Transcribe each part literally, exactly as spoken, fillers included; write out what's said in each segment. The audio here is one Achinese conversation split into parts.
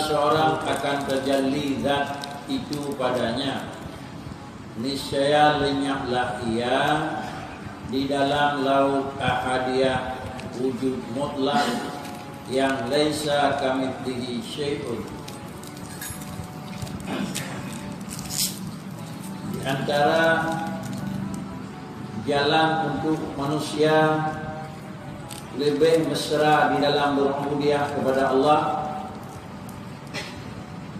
Seorang akan tajalli zat itu padanya. Niscaya lenyaplah ia di dalam laut ahadiyah wujud mutlak yang laisa kamitslihi syai'un. Di antara jalan untuk manusia lebih mesra di dalam berubudiyah kepada Allah,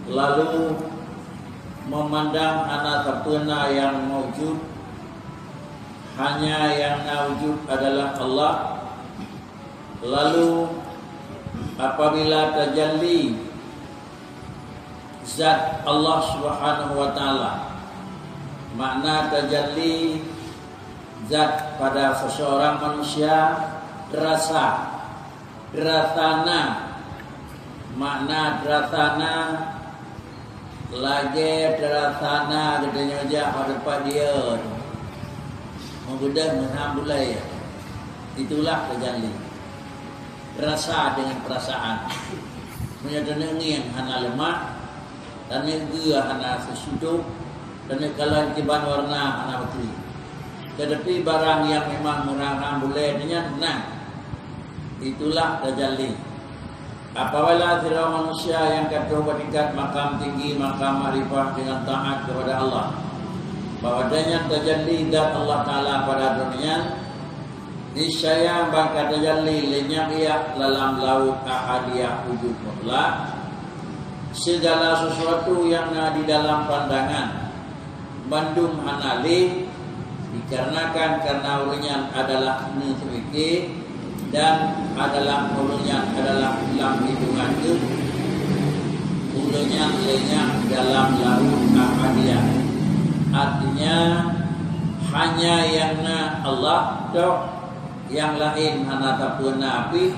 lalu memandang hana sapeue na yang maujud, hanya yang na wujud adalah Allah. Lalu apabila tajalli zat Allah Subhanahu wa Taala, makna tajalli zat pada seseorang manusia terasa, terasa na. Makna terasa na, lagée terasa na geutanyoe jak bak teumpat dia tu. Meubeudôh meuham bulée. Itulah tajalli. Terasa dengan perasaan. Meunyoe taneuk ngieng hana leumah, taneuk geue hana seusudok, taneuk kalon kiban warna hana beutôi. Tetapi barang yang memang meuham bulée nyan na. Itulah tajalli. Apabila sidroe manusia nyang ka troh bak tingkat makam tinggi, makam makrifah dengan taat kepada Allah, bahwa dan nyan tajalli zat Allah Taala pada droe nyan, niscaya ban ka tajalli lenyap ia dalam laut ahadiyah wujud mutlak. Segala sesuatu yang na di dalam pandangan bandum hana lé, dikarenakan karena ureuëng nyan adalah neuseumiké dan adalah ureuëng nyan adalah lam hitungan geuh, ureuëng nyan lenyap dalam laut ahadiyah. Artinya, hanya yang na Allah, toh yang laén hana sapeue na pih,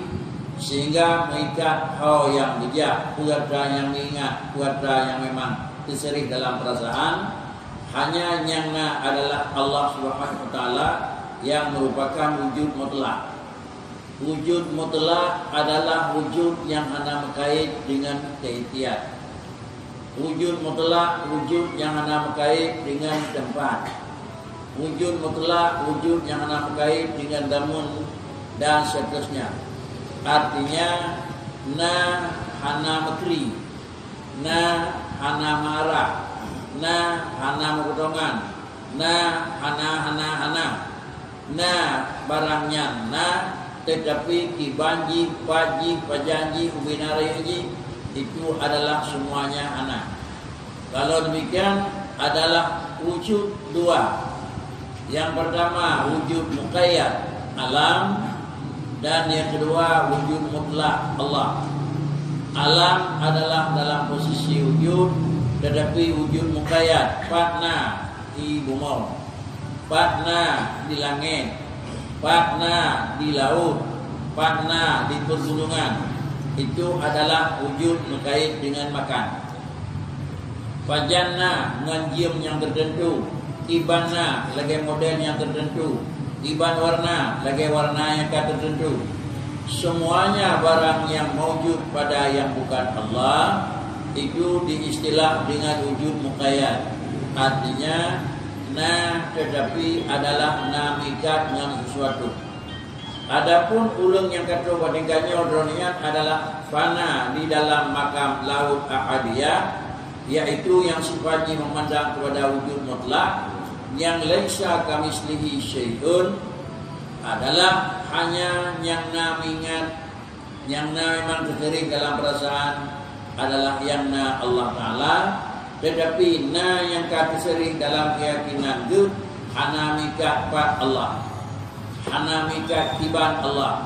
sehingga meuikat ho nyang beujak, peue atra nyang meuingat, peue atra nyang memang teuseurih dalam perasaan, hanya nyang na adalah Allah Subhanahu wa Taala yang merupakan wujud mutlak. Wujud mutlak adalah wujud nyang hana meukait dengan kaifiat. Wujud mutlak wujud nyang hana meukait dengan teumpat. Wujud mutlak wujud nyang hana meukait dengan zaman dan seterusnya. Artinya, na hana meukri. Na hana meuarah, na hana meukeudongan, na hana, hana, hana. Na barang nyan na, teutapi kiban jih, pat jih, pajan jih, ubena rayeuk jih, itu adalah semuanya hana. Kalau demikian, adalah wujud dua. Yang pertama, wujud muqayyad, alam, dan yang kedua, wujud mutlak, Allah. Alam adalah dalam posisi wujud, tetapi wujud muqayyad, pat na di bumoe, pat na di langét, pat na di laôt, pat na di peurgunungan. Itu adalah wujud meukait dengan makan. Pajan na ngon jeuem nyang teuteuntu, kiban na lagée model nyang teuteuntu, kiban warna lagée warna nyang ka teuteuntu. Semuanya barang yang maujud pada yang bukan Allah, itu diistilah dengan wujud muqayyad. Artinya, na tetapi adalah na meuikat ngon sesuatu. Adapun ureuëng nyang ka troh bak tingkat nyoe, droeneuh nyan adalah fana di dalam makam laôt ahadiyah, yaitu yang sifat jih memandang kepada wujud mutlak, yang laisa kamitslihi syai'un, adalah hanya nyang na meuingat, nyang na memang teuseurih dalam perasaan adalah nyang na Allah Taala, tetapi na nyang ka teuseurih dalam keuyakinan geuh hana meuikat pat Allah, hana meuikat kiban Allah,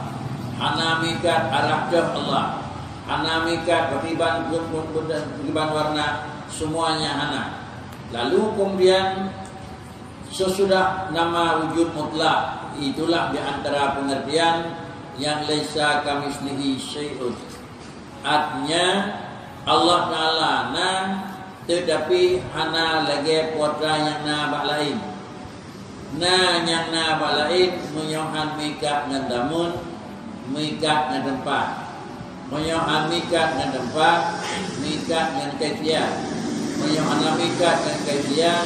hana meuikat arah deuh Allah, hana meuikat pakriban pakriban warna, semuanya hana. Lalu kemudian sesudah nama wujud mutlak, itulah di antara pengertian yang laisa kamitslihi syai'un. Artinya, Allah Taala na, tetapi hana lagée peue atra nyang na bak laén. Na nyang na bak laén meunyoe han meuikat ngon zaman, meuikat ngon teumpat. Meunyoe han meuikat ngon teumpat, Meuikat ngon kaifiah. Meunyoe hana meuikat ngon kaifiah,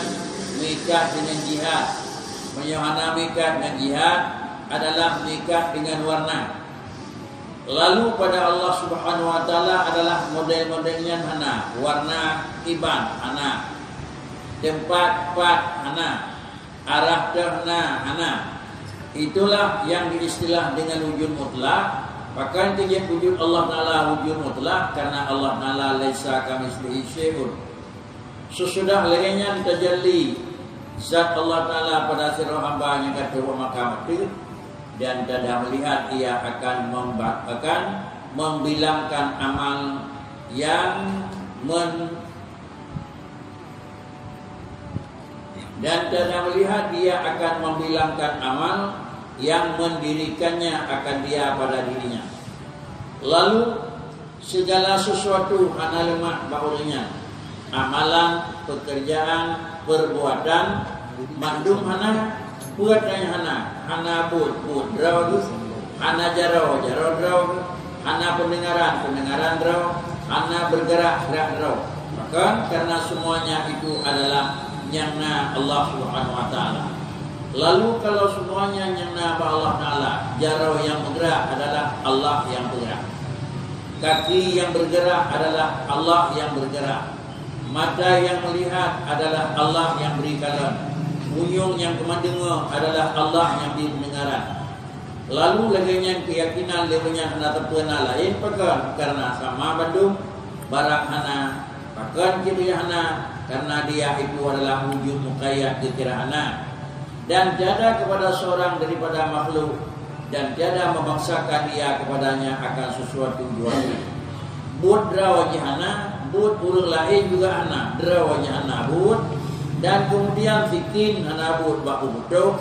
meuikat deungon jihad. Meunyoe hana meuikat ngon jihad, adalah meuikat deungon warna. Lalu pada Allah Subhanahu wa Taala adalah model-model nyan hana, warna iban hana, teumpat pat hana, arah teuh na hana. Itulah yang diistilah dengan wujud mutlak. Pakon keujeuet wujud Allah Taala wujud mutlak, karena Allah Taala laisa kamitslihi syai'un. Sesudah lagée nyan tajalli zat Allah Taala pada sidroe hamba nyang ka trok bak makam ateueh, dan tada melihat ia akan memba-, akan membilangkan amal yang men-, dan tada melihat ia akan membilangkan amal yang mendirikannya akan dia pada dirinya. Lalu, segala sesuatu hana leumah bak ureuëng nyan. Amalan, pekerjaan, perbuatan, mandum hana, buet nyang hana, hana buet, buet droe geuh, hana jaroe, jaroe droe geuh, hana pendengaran, pendengaran droe, hana bergerak, gerak droe. Maka, karena semuanya itu adalah nyang na Allah Subhanahu wa Taala. Lalu, kalau semuanya nyang na bak Allah Taala, jaroe nyang bergerak adalah Allah nyang bergerak. Kaki yang bergerak adalah Allah yang bergerak. Mata yang melihat adalah Allah yang beri kalon. Unyueng nyang keumeudeungoe adalah Allah yang beri pendengaran. Lalu lagée nyan keuyakinan lé ureuëng nyang hana teupeu na laén pakon, karena sama bandum, barang hana, pakon cit hana, karena dia itu adalah wujud muqayyad geukira hana. Dan tiada kepada seorang daripada makhluk, dan tiada memaksakan ia kepadanya akan sesuatu jua. Buet droe jih hana, buet ureuëng laén juga hana, droe jih hana buet, dan kemudian sikin hana buet bak peubutôh,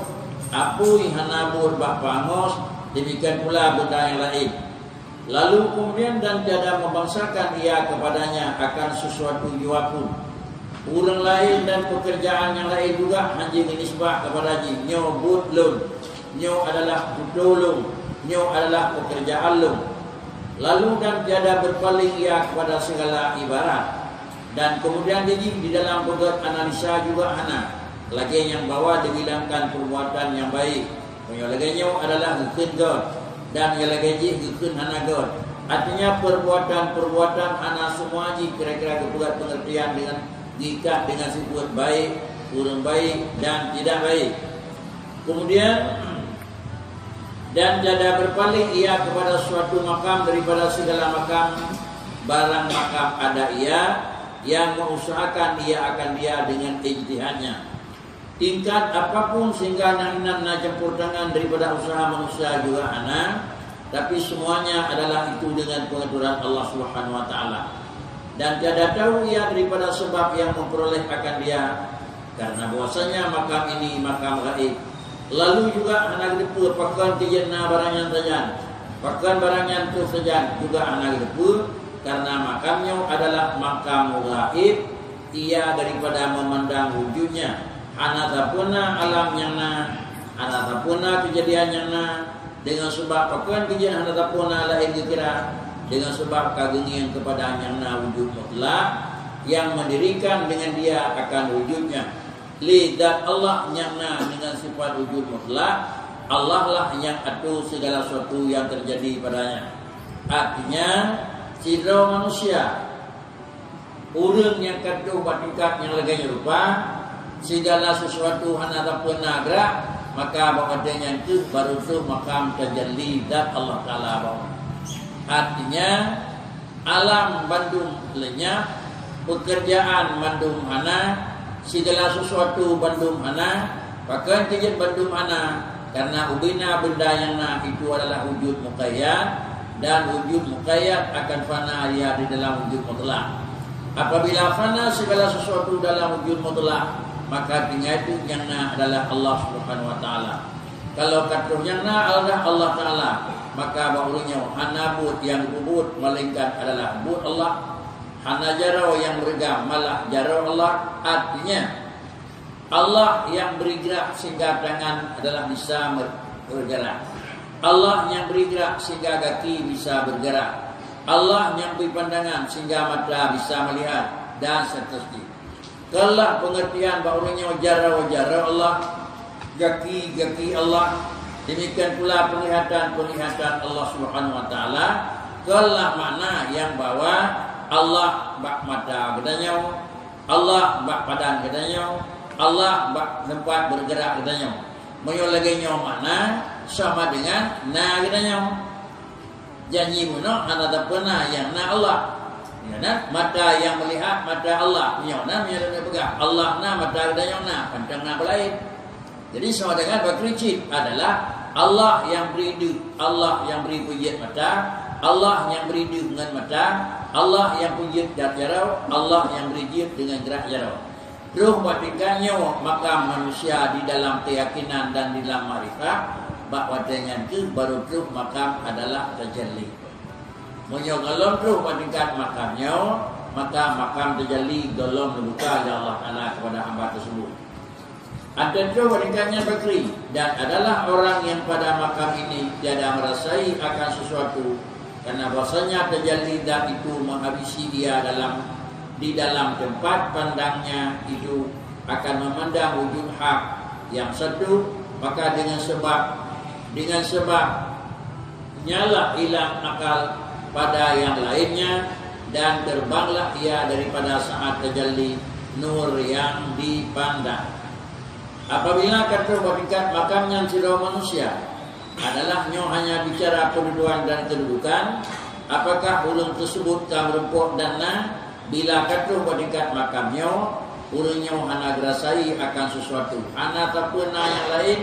apui hana buet bak peungos, demikian pula benda nyang laén. Lalu kemudian dan tiada memaksakan ia kepadanya akan sesuatu jua pun. Ureuëng laén dan pekerjaan nyang laén juga hana jinisbah kepada jih, nyoe buet lôn, nyoe adalah putôh lôn, nyoe adalah pekerjaan lôn. Lalu dan tiada berpaling ia kepada segala ibarat. Dan kemudian jih di dalam peugét analisa juga hana, lagée nyang bahwa dibilangkan perbuatan nyang baik. Meunyoe lagée nyoe adalah geukheun gét, dan nyang lagée jih geukheun hana gét. Artinya, perbuatan-perbuatan hana semua jih kira-kira geupeugét pengertian dengan diikat dengan sifat baik, ureuëng baik, dan tidak baik. Kemudian, dan tiada berpaling ia kepada suatu makam daripada segala makam, barang makam ada ia, yang mengusahakan ia akan dia dengan ijtihadnya. Tingkat apapun sehingga na inan na campur tangan daripada usaha manusia juga hana, tapi semuanya adalah itu dengan pengaturan Allah Subhanahu wa Taala. Dan tiada tahu ia daripada sebab yang memperoleh akan dia, karena bahwasanya makam ini makam gaib. Lalu juga hana geuteupeue pakon keujeuet na barang nyan sajan, pakon barang nyan troh sajan juga hana geuteupeue, karena makam nyoe adalah makam gaib. Ia daripada memandang wujudnya, hana sapeue na alam nyang na, hana sapeue na keujadian nyang na, dengan sebab pakon keujeuet hana sapeue na laén geukira, dengan sebab ka geungieng kepada nyang na wujud mutlak, yang mendirikan dengan dia akan wujudnya. Lé zat Allah nyang na dengan sifat wujud mutlak, Allah lah nyang atur segala sesuatu yang terjadi padanya. Artinya, sidroe manusia, ureuëng nyang ka troh bak tingkat nyang lagée nyoe rupa, segala sesuatu hana sapeue na gerak, maka bak watée nyan kheueh baru troh makam tajalli zat Allah Taala bak. Artinya, alam bandum lenyap, pekerjaan bandum hana, segala sesuatu bandum hana, pakon keujeuet bandum hana, karena ubena benda nyang na itu adalah wujud muqayyad, dan wujud muqayyad akan fana ia di dalam wujud mutlak. Apabila fana segala sesuatu dalam wujud mutlak, maka tinggai teuk nyang na adalah Allah Subhanahu wa Taala. Kalau ka troh nyang na adalah Allah Taala, maka bak ureuëng nyoe hana buet nyang geupeubuet melainkan adalah buet Allah. Hana jaroe nyang meureugam, malah jaroe Allah. Artinya, Allah nyang bri gerak sehingga tangan adalah bisa mer-, bergerak. Allah nyang bri gerak sehingga gaki bisa bergerak. Allah nyang bri pandangan sehingga mata bisa melihat, dan seterusnya. Keulah pengertian bak ureuëng nyoe jaroe-jaroe Allah, gaki-gaki Allah, demikian pula penglihatan-penglihatan Allah Subhanahu Wa Taala, keulah makna nyang bahwa Allah bak mata geutanyoe, Allah bak padan geutanyoe, Allah bak teumpat bergerak geutanyoe. Meunyoe lagée nyoe makna, sama dengan na geutanyoe. Janji bunoe hana tapeuna nyang na Allah. Nyoe na mata nyang melihat, mata Allah. Nyoe na, nyoe na peugah, Allah na, mata geutanyoe na, pantang na peue laén. Jadi, sama dengan bakri cit adalah Allah nyang bri deuh, Allah nyang bri peujeuet mata, Allah nyang bri deuh ngon mata, Allah nyang peujeuet dat jaroe, Allah nyang bri jeuet deungon gerak jaroe. Troh bak tingkat nyoe makam manusia di dalam keuyakinan dan di dalam makrifat, bak watée nyan kheueh barô troh makam adalah tajalli. Meunyoe gohlom troh bak tingkat makam nyoe, maka makam tajalli gohlom neubuka lé Allah Taala kepada hamba tersebut. Ateueh troh bak tingkat nyan bakri, dan adalah orang yang pada makam ini tiada merasai akan sesuatu, karena bahwasanya tajalli zat itu menghabisi dia dalam, di dalam tempat pandangnya itu akan memandang wujud hak yang satu, maka dengan sebab, dengan sebab nyalah hilang akal pada yang lainnya, dan terbanglah ia daripada saat tajalli nur yang dipandang. Apabila ka troh bak tingkat makam nyan sidroe manusia, adalah nyoe hanya bicara peududukan dan keududukan, apakah ureuëng tersebut ka meurumpok dan na, bila ka troh bak tingkat makam nyoe, ureuëng nyoe hana geurasai akan sesuatu, hana tapeuna nyang laén,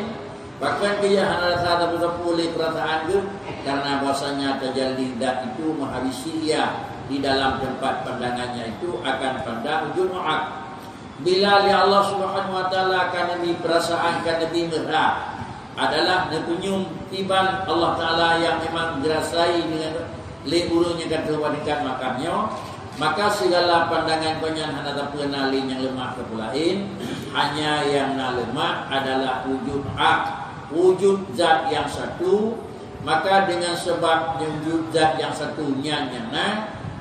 pakon keuh hana rasa sapeue-sapeue lé peurasaan geuh, karena bahwasanya tajalli zat itu menghabisi ia di dalam tempat pandangannya itu akan pandang wujud mu'ak. Bila lé Allah Subhanahu Wa Taala ka neubi peurasaan, ka neubi meurha, adalah neupeunyum iban Allah Taala nyang memang geurasai deungon lé ureuëng nyang ka troh bak tingkat makam nyoe, maka segala pandangan gobnyan hana tapeuna lé nyang leumah sapeue laén, hanya nyang na leumah adalah wujud hak, wujud zat nyang satu, maka dengan sebab wujud zat nyang satu nyan nyang na,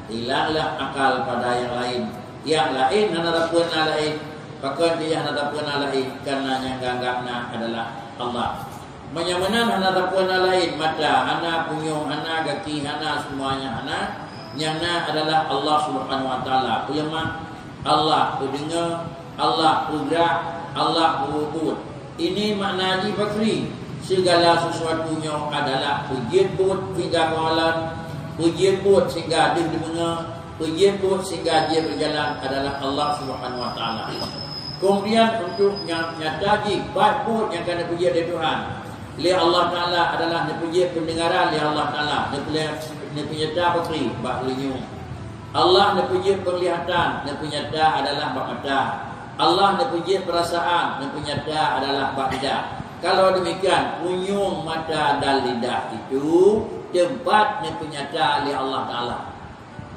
hilanglah akal pada nyang laén. Nyang laén hana tapeuna laén, pakon keuh hana tapeuna laén, karena nyang geuanggap na adalah Allah. Meunyoe meunan hana tapeuna laén, mata hana, punyueng hana, gaki hana, semuanya hana, nyang na adalah Allah Subhanahu Wa Taala. Peuleumah Allah, peudeungoe Allah, peugrak Allah, peubuet. Ini makna jih bakri. Segala sesuatu nyoe adalah peujeuet buet sehingga meujalan, peujeuet buet sehingga deuh dimeungoe, peujeuet buet sehingga jeuet meujalan adalah Allah Subhanahu Wa Taala. Kemudian untuk nya-, nyata jih, buet-buet nyang ka neupeujeuet lé Tuhan, lé Allah Taala adalah neupeujeuet peundengaran lé Allah Taala, neupeu-, neupeunyata bakri bak ureuëng nyoe. Allah neupeujeuet peunglihatan, neupeunyata adalah bak mata. Allah neupeujeuet peurasaan, neupeunyata adalah bak lidah. Kalau demikian, punyueng, mata dan lidah itu teumpat neupeunyata lé Allah Taala.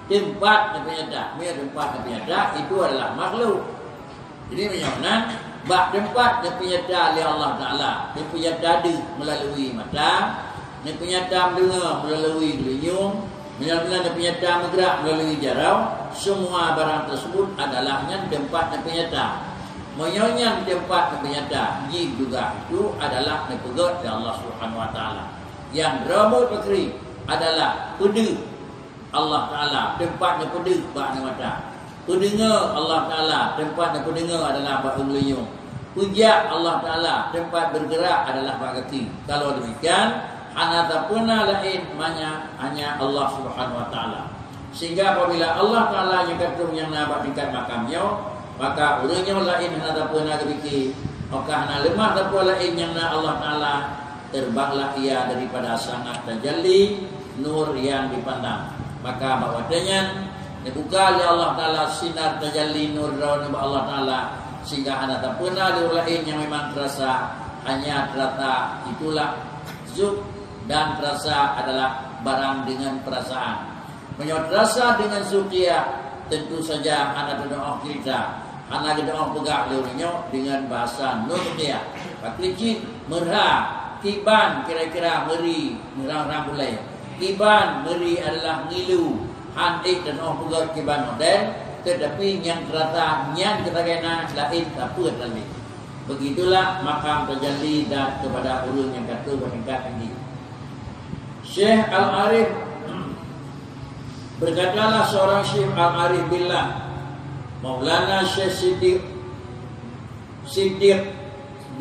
Teumpat neupeunyata. Meunyoe teumpat neupeunyata, itu adalah makhluk. Jadi, meunyoe nan, bak teumpat neupeunyata lé Allah Taala, neupeunyata deuh meulalu mata, neupeunyata meudeungoe meulalu geulinyueng, meunyoe nan neupeunyata meugerak meulalu jaroe, semua barang tersebut adalah nyan teumpat neupeunyata. Meunyoe nyan teumpat neupeunyata, jih juga itu adalah neupeugét lé Allah Subhanahu Wa Taala. Nyang droe buet bakri adalah peudeuh Allah Taala, teumpat neupeudeuh bak aneuk mata. Peudeungoe Allah Taala, teumpat neupeudeungoe adalah bak ureuëng geulinyueng. Peujak Allah Taala, teumpat bergerak adalah bak gaki. Kalau demikian, hana tapeuna laén manya hanya Allah Subhanahu Wa Taala. Sehingga apabila Allah Taala nyang ka troh nyang na bak tingkat makam nyoe, maka ureuëng nyoe laén hana tapeuna geupike, maka hana leumah sapeue laén nyang na Allah Taala, terbanglah ia daripada sangat tajalli nur yang dipandang. Maka bak watée nyan, neubuka lé Allah Taala sinar tajalli nur droeneuh bak Allah Taala, sehingga hana tapeuna lé ureuëng laén nyang memang teurasa, hanya teurasa itulah zuk, dan teurasa adalah barang deungon peurasaan. Meunyoe teurasa deungon zuk, ya, tentu saja hana teudoh keurita, hana geudoh peugah lé ureuëng nyoe deungon bahasa nurhia. Pakri cit meurha, kiban kira-kira meuri meurang-rang bulée. Kiban meuri adalah ngilu, han ék tanoh peugét kiban model, tetapi nyang terasa nyan keutagai na laén sapeue tali. Begitulah makam tajalli zat kepada ureuëng nyang ka troh bak tingkat tinggi. Syekh Al-Arif, berkatalah seorang Syekh Al-Arif Billah, Maulana Syekh Siddiq, Siddiq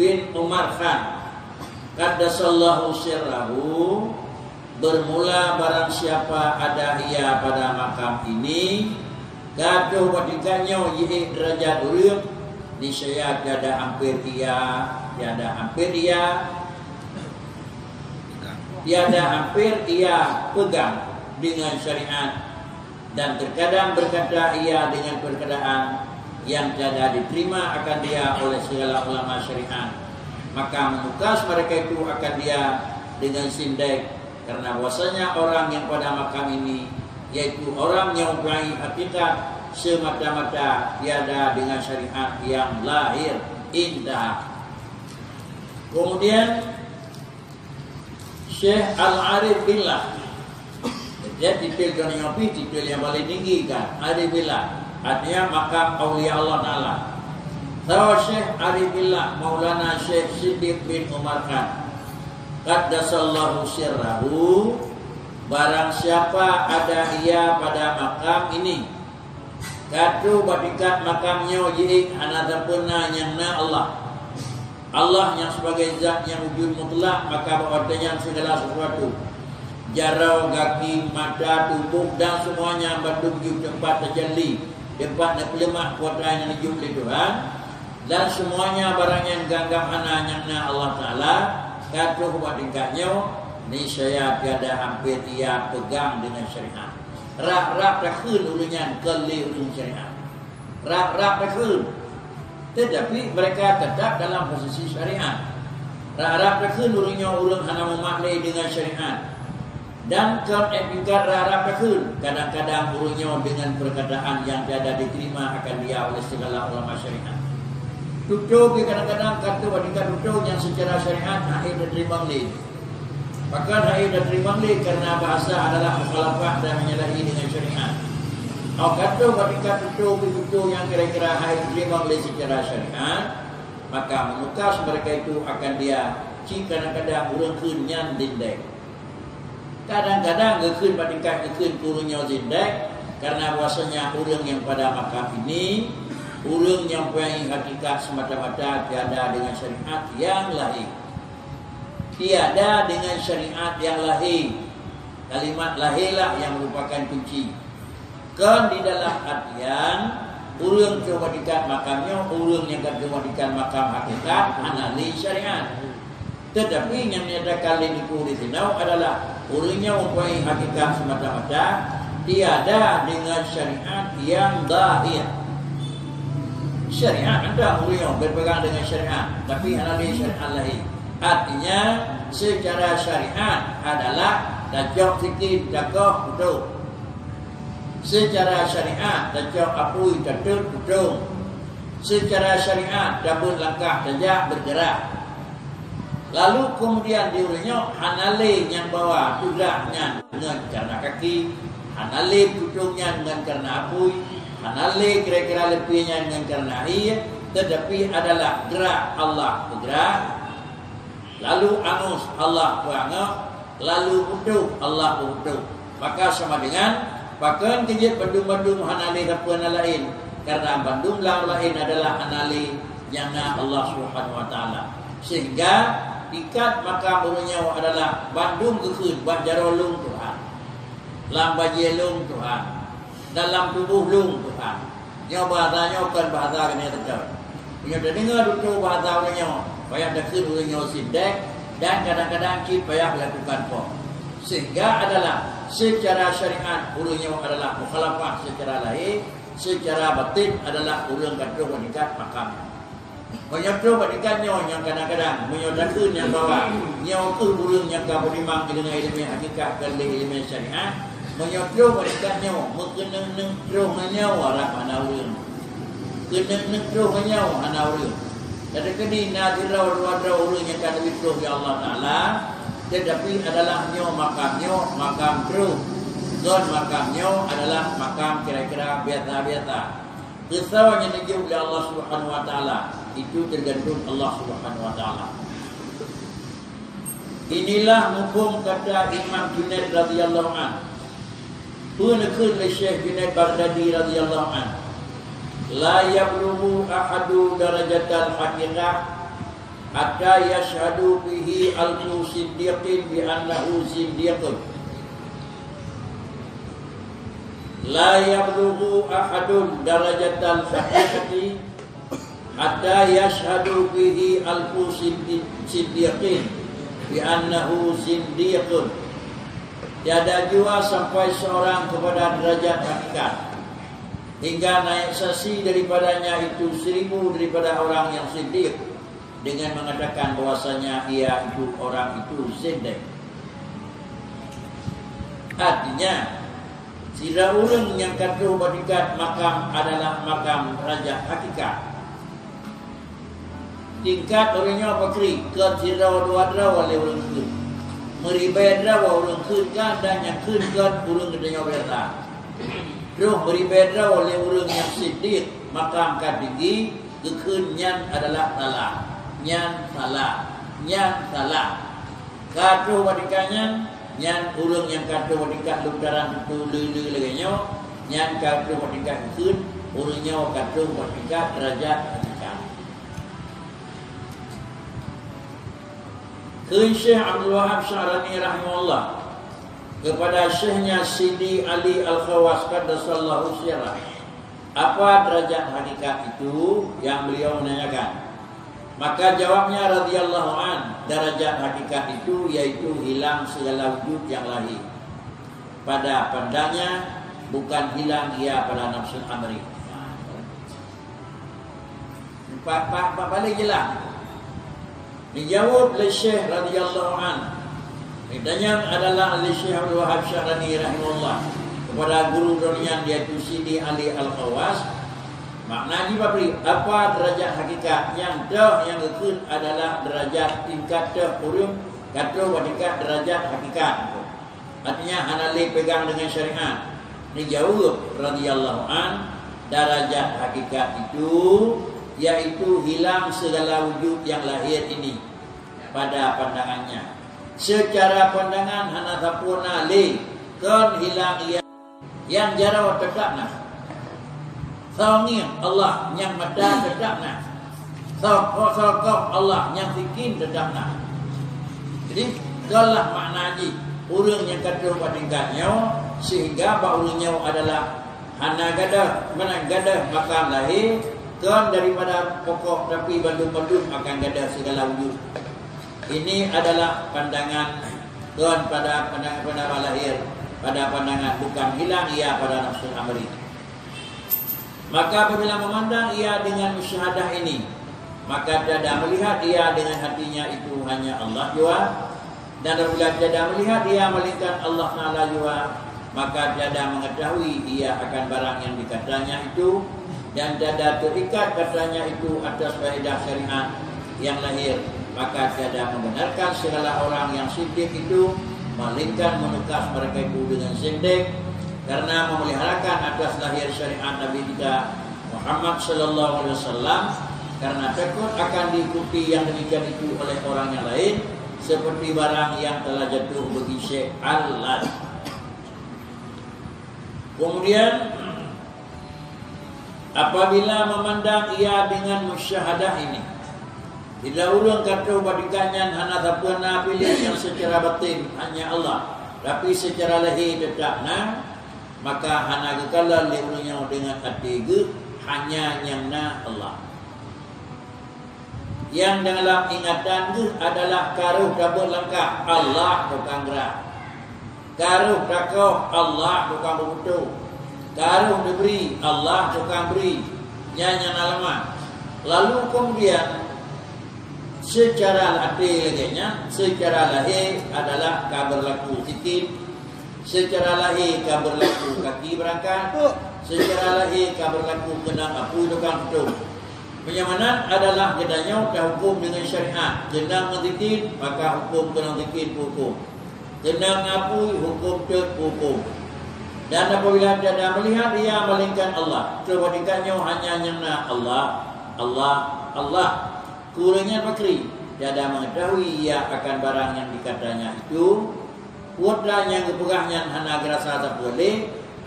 bin Umar Khan, qaddasallahu sirrahu, bermula barang siapa ada ia pada makam ini, ka troh bak tingkat nyoe jiék derajat ureuëng, niscaya tiada hampir ia, tiada hampir ia, tiada hampir ia pegang dengan syariat, dan terkadang berkata ia dengan perkataan yang tiada diterima akan dia oleh segala ulama syariat. Maka menukas mereka itu akan dia dengan sindek, karena bahwasanya orang yang pada makam ini, yaitu orang yang mempunyai hakikat semata-mata tiada dengan syariat yang lahir. Indah. Kemudian Syekh Al-Arif Billah. Jadi titel dunia pi, titel yang paling tinggi kan, Arif Billah. Artinya makam aulia Allah Ta'ala. Sawa Syekh Arif Billah Maulana Syekh Siddiq bin Umar Khan, qaddasallahu sirrahu, barang siapa ada ia pada makam ini, ka troh bak tingkat makam nyoe jiék hana sapeue na nyang na Allah. Allah nyang sebagai zat nyang wujud mutlak, maka bak watée nyan segala sesuatu, jaroe, gaki, mata, tuboh dan semuanya bandum jeuet teumpat tajalli, teumpat neupeuleumah kuasa nyang neujok lé Tuhan, dan semuanya barang nyang ganggam hana nyang na Allah Ta'ala, ka troh bak tingkat nyoe, niscaya tiada hampir ia pegang dengan syariat. Rab-rab takheun ureuëng nyan kon lé ureuëng syariat. Rab-rab takheun. Tetapi mereka tetap dalam posisi syariat. Rab-rab takheun ureuëng nyoe ureuëng hana mumat lé dengan syariat. Dan kon ék tingkat rab-rab takheun, kadang-kadang ureuëng nyoe dengan perkataan yang tiada diterima akan dia oleh segala ulama syariat. Tutoe pih kadang-kadang ka troh bak tingkat tutoe nyang secara syariat hana ék diterima lé. Pakon hana ék diterima lé? Karena bahasa adalah mukhalafah dan menyalahi dengan syariat. Au ka troh bak tingkat tutoe pih tutoe nyang kira-kira hana ék diterima lé secara syariat, maka menukas mereka itu akan dia, cit kadang-kadang ureuëng kheun nyan zindek. Kadang-kadang geukheun bak tingkat geukheun keu ureuëng nyoe zindek, karena bahwasanya ureuëng nyang pada makam ini, ureuëng nyang mempunyai hakikat semata-mata tiada dengan syariat yang lahir. Tiada dengan syariat yang lahir. Kalimat lahir lah yang merupakan kunci. Kon di dalam artian ureuëng troh bak tingkat makam nyoe, ureuëng nyang ka troh bak tingkat makam hakikat hana lé syariat. Tetapi nyang nyatakan lé Teungku di sinoe adalah ureuëng nyoe mempunyai hakikat semata-mata tiada dengan syariat yang zahir. Syariat ada ureuëng nyoe berpegang dengan syariat, tapi hana lé syariat lahir. Artinya, secara syariat adalah tacok sikin, takoh, putôh. Secara syariat, tacok apui, tatot, putong. Secara syariat, tabeuet langkah, tajak, bergerak. Lalu kemudian di ureuëng nyoe hana lé nyang bawa tulah nyan ngon karena kaki, hana lé putong nyan ngon karena apui, hana lé kira-kira leupie nyan ngon karena ié, tetapi adalah gerak Allah bergerak, lalu angus Allah peuangoe, lalu putôh Allah putôh. Maka sama dengan pakon keu jeuet bandum-bandum hana lé sapeue na laén, karena bandum lam laén adalah hana lé nyang na Allah Subhanahu wa Taala. Sehingga ikat makam ureuëng nyoe adalah bandum geukheun bak jaroe lôn Tuhan, lam bajée lôn Tuhan, dalam tuboh lôn Tuhan. Nyoe bahasa nyoe kon bahasa keuneuk teuka. Meunyoe tadeungoe tutoe bahasa ureuëng nyoe, payah takheun ureuëng nyoe sindek dan kadang-kadang cit payah lakukan pom. Sehingga adalah secara syariat ureuëng nyoe adalah mukhalafah secara lahir, secara batin adalah ureuëng ka troh bak tingkat makam. Meunyoe troh bak tingkat nyoe nyang kadang-kadang, meunyoe takheun nyang bahwa nyoe kheueh ureuëng nyang ka beurimang deungon iéleumé hakikat dan lé iéleumé syariat, meunyoe troh bak tingkat nyoe, meukeunong-neung troh ngon nyoe rab hana ureuëng. Keunong-neung troh ngon nyoe hana ureuëng. Teukeudi na sidroe dua droe ureuëng nyang ka teubiet troh lé Allah Taala, Tetapi adalah nyoe makam nyoe, makam trok. Kon makam nyoe adalah makam kira-kira biasa-biasa. Keu soe nyang neujok lé Allah Subhanahu wa Taala, itu tergantung Allah Subhanahu wa Taala. Inilah muphom kata Imam Junaid radhiyallahu anh. Peue neukheun lé Syekh Junaid Baghdadi radhiyallahu anh, "La yablughu ahadu darajatal haqiqah hatta yashhadu fihi alfu siddiqin bi annahu zindiqun." La yablughu ahadun darajatal haqiqati hatta yashhadu fihi alfu siddi-, siddiqin bi annahu zindiqun. Tiada jua sampai seorang kepada derajat hakikat, hingga naik saksi daripadanya itu seribu daripada orang yang siddiq, dengan mengatakan bahwasanya ia itu, orang itu, zindiq. Artinya, sidroe ureuëng nyang ka troh bak tingkat makam adalah makam derajat hakikat. Tingkat ureuëng nyoe pakri, kon sidroe dua droe lé ureuëng kheun. Meuribèe droe ureuëng kheun ka, dan nyang kheun kon ureuëng geutanyoe biasa. Troh meuribèe droe lé ureuëng nyang siddiq, makam ka tinggi, geukheun nyan adalah salah. Nyan salah. Nyan salah. Ka troh bak tingkat nyan, nyan ureuëng nyang ka troh bak tingkat leuhtaran tutoe le-le lagèe nyoe, nyan ka troh bak tingkat geukheun, ureuëng nyoe ka troh bak tingkat derajat hakikat. Kheun Syekh Abdul Wahab Sya'rani rahimahullah kepada Syekhnya Sidi Ali Al-Khawas qaddasallahu sirrah, "Apa derajat hakikat itu?" yang beliau menanyakan. Maka jawabnya radhiyallahu an, "Derajat hakikat itu yaitu hilang segala wujud yang lahir pada pandangnya, bukan hilang ia pada nafsul amri." Pak, pak, pak balik je lah. Dijawab lé Syekh radhiyallahu an. Ditanyong adalah lé Syekh Abdul Wahab Sya'rani rahimahullah kepada guru droeneuh nyan, yaitu Sidi Ali Al-Khawas. Makna jih bak bri, apa derajat hakikat? Nyang toh nyang geukheun adalah derajat tingkat toh ureuëng ka troh bak tingkat derajat hakikat. Artinya hana lé pegang dengan syariat. Dijawab radhiyallahu an, derajat hakikat itu yaitu hilang segala wujud yang lahir ini pada pandangannya. Secara pandangan hana sapeue na lé, kon hilang ia. Nyang jaroe teutap na. Soe ngieng Allah nyang mata teutap na. Soe, soe koh Allah nyang sikin teutap na. Jadi, itulah makna jih ureuëng nyang ka troh bak tingkat nyoe, sehingga bak ureuëng nyoe adalah hana gadôh, meunan gadôh makam lahé, kon daripada pokok, tapi bandum-bandum akan gadôh segala wujud. Ini adalah pandangan kon pada pandangan, pada lahé, pada pandangan, bukan hilang ia pada nafsul amri. Maka apabila memandang ia dengan musyahadah ini, maka tiada melihat ia dengan hatinya itu hanya Allah jua. Dan apabila tiada melihat ia melainkan Allah Taala jua, maka tiada mengetahui ia akan barang yang dikatanya itu, dan tiada terikat katanya itu atas faedah syariat yang lahé, maka tiada membenarkan segala orang yang siddiq itu, melainkan menukas mereka itu dengan zindiq, karena memeliharakan atas lahé syariat Nabi kita Muhammad sallallahu alaihi wasallam, karena takut akan diikuti yang demikian itu oleh orang yang lain, seperti barang yang telah jatuh bagi Syekh Al-Lat. Kemudian, apabila memandang ia dengan musyahadah ini, bila ureuëng ka troh bak tingkat nyan hana sapeue na piléh nyang secara batin hanya Allah, tapi secara lahé teutap na, maka hana geukalon lé ureuëng nyoe deungon até geuh hanya nyang na Allah. Nyang dalam ingatan geuh adalah ka rôh tabeuet langkah, Allah tukang gerak. Ka rôh takoh, Allah tukang peubuto. Ka rôh neubri, Allah tukang bri. Nyan nyang na lam. Lalu kemudian, secara até lagèe nyan, secara lahé adalah ka beurlaku sikin, secara lahé ka beurlaku kaki beurangkat, secara lahé ka beurlaku keunong apui tukang peubuto. Meunyoe meunan adalah geutanyoe tahuköm deungon syariat, keunong meuzikir, maka huköm keunong zikir peuhuköm. Keunong apui, huköm teuk peuhuköm. Dan apabila tiada melihat ia melainkan Allah, seubab tingkat nyoe hanya nyang na Allah, Allah, Allah. Keu ureuëng nyan pakri, tiada mengetahui ia akan barang yang dikatanya itu, peue nyang geupeugah nyan hana geurasa sapeue lé,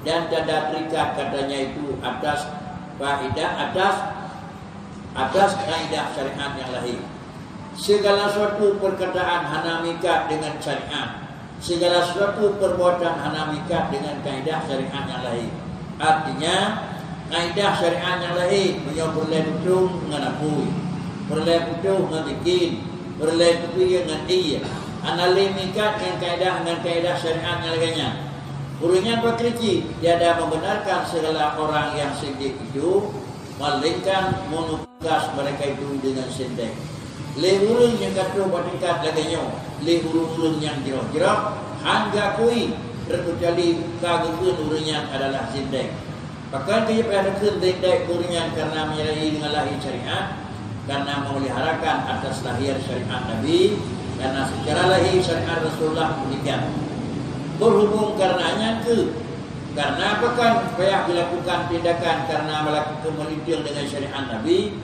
dan tiada terikat katanya itu atas faedah, atas, atas kaidah syariat yang lahir. Segala suatu perkataan hana meuikat dengan syariat. Segala sesuatu perbuatan hana meuikat dengan kaidah syariat nyang lahé. Artinya, kaidah syariat nyang lahé meunyoe peureulée tutong ngon apui, peureulée putôh ngon bikin, peureulée teupieng ngon ié, hana lé meuikat ngon kaidah, ngon kaidah syariat nyang lagée nyan. Ureuëng nyan pakri cit tiada membenarkan segala orang yang sindik itu, melainkan menuduh tugas mereka itu dengan sindik. Lé ureuëng nyang ka troh bak tingkat lagée nyoe, lé ureuëng-ureuëng nyang jroh-jroh, hán geuakui, teukecuali ka geukheun ureuëng nyan adalah sindik. Pakon keuh payah geukheun sindik ureuëng nyan? Karena menyalahi dengan lahé syariat, karena memeliharakan atas lahé syariat Nabi, karena secara lahé syariat Rasulullah demikian. Berhubung karena nyan keuh, karena pakon payah dilakukan tindakan karena melakukan melinting dengan syariat Nabi,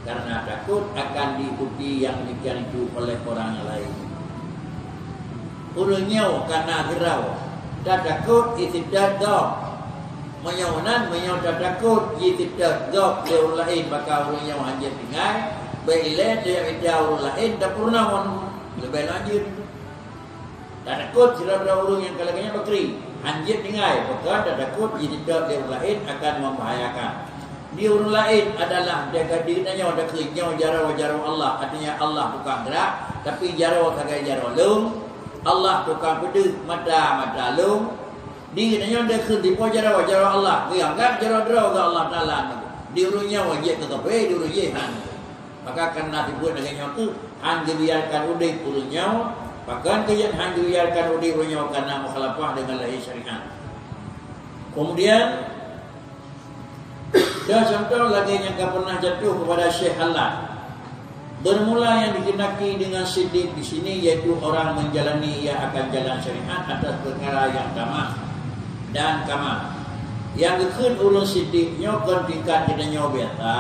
karena takut akan diikuti yang demikian itu oleh orang yang lain. Ureuëng nyoe kana geurau, tatakot istiqdad gob. Meunyoe nan, meunyoe tatakot istiqdad gob lé ureuëng laén, maka ureuëng nyoe hanjeuet tinggai, bék ilée tajak ida ureuëng laén tapeurunoe leubeh lanjut. Tatakot sidroe-droe ureuëng nyang ka lagée nyan pakri, hanjeuet tinggai, pakon tatakot jiteutab lé ureuëng laén akan membahayakan. Di ureuëng laén adalah dagah diri tanyoe takheun nyoe jaroe-jaroe Allah, artinya Allah tukang gerak, tapi jaroe sagai jaroe lôn, Allah tukang peudeuh mata-mata lôn. Di tanyoe takheun dipo jaroe-jaroe Allah, geuanggab jaroe droe geuh Allah Taala. Di ureuëng nyoe jeuet keu kafé, di ureuëng jih hana. Maka karena dibuet lagée nyoe tu, hán geubiarkan udeb ureuëng nyoe, pakon keuh hán geubiarkan udeb ureuëng nyoe karena mukhalafah dengan lahé syariat. Kemudian, dan contoh lagée nyang ka pernah jatuh kepada Syekh Hallaj. Bermula yang dikehendaki dengan siddiq di sini, yaitu orang menjalani ia akan jalan syariat atas perkara yang tamam dan kamal. Nyang geukheun ureuëng siddiq nyoe kon tingkat geutanyoe biasa,